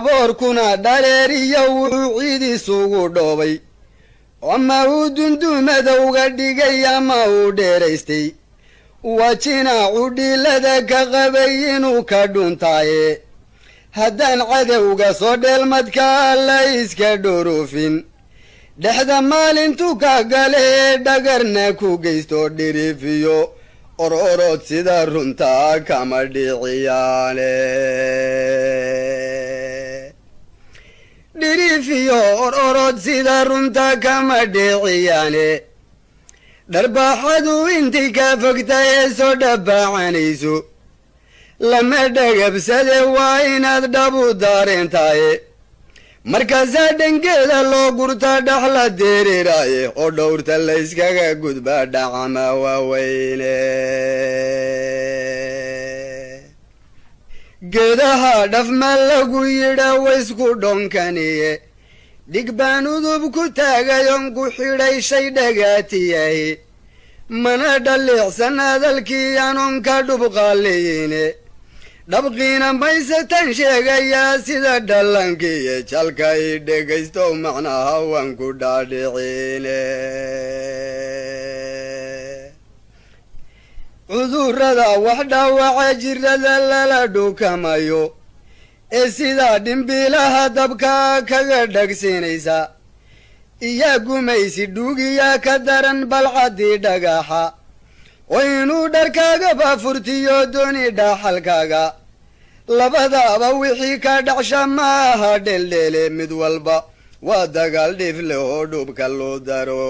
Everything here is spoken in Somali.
Aboorkuna dhaleeriyo wuxuu ciid isugu dhoobay, ama uu dundumada uga dhigay ama uu dheeraystay, waa jinaacu dhiilada ka qabay inuu ka dhuntaaye. Haddaan cadowga soo dheelmadka la iska dhurufin, dhexda maalintu ka gale dhagarna ku geysto, dhirifiyo ororod sida runtaa kama dhiciyaane. Dhirifiyo ororod sida runta kama dhiciyaane. Dharbaaxadu intay kaa fogtay ee soo dhabaacanayso lama dhagabsade, waa inaad dhabu daareentaaye. Markaasaa dhangeeda loo gurtaa dhaxla deeriraaye, oo dhowrta layskaga gudbaa dhacama waaweyne. Geedaha dhafma lagu yidha waysku dhonkaniye, dhig baan udub ku taagayon ku xidhay shay dhagaatiyahi, mana dhaliicsan hadalkii anoon ka dhubqaaliyine. Dhabqiina maysatan sheegayaa sida dhalankiiyo jalka i dhegaysto, macnaha waan ku dhaadhicine. Cudurrada wax dhaawaca jirada lala dhukamayo ee sidaa dhimbiilaha dabka kaga dhagsinaysa, iyaa gumaysi dhuugiyaa ka daran balcaddii dhagaxa, oo inuu dharkaagaba furtiyo dooni dhaxalkaaga. Labadaaba wixii ka dhacsha maaha dheeldheele, mid walba waa dagaal dhif leh oo dhubka loo daro.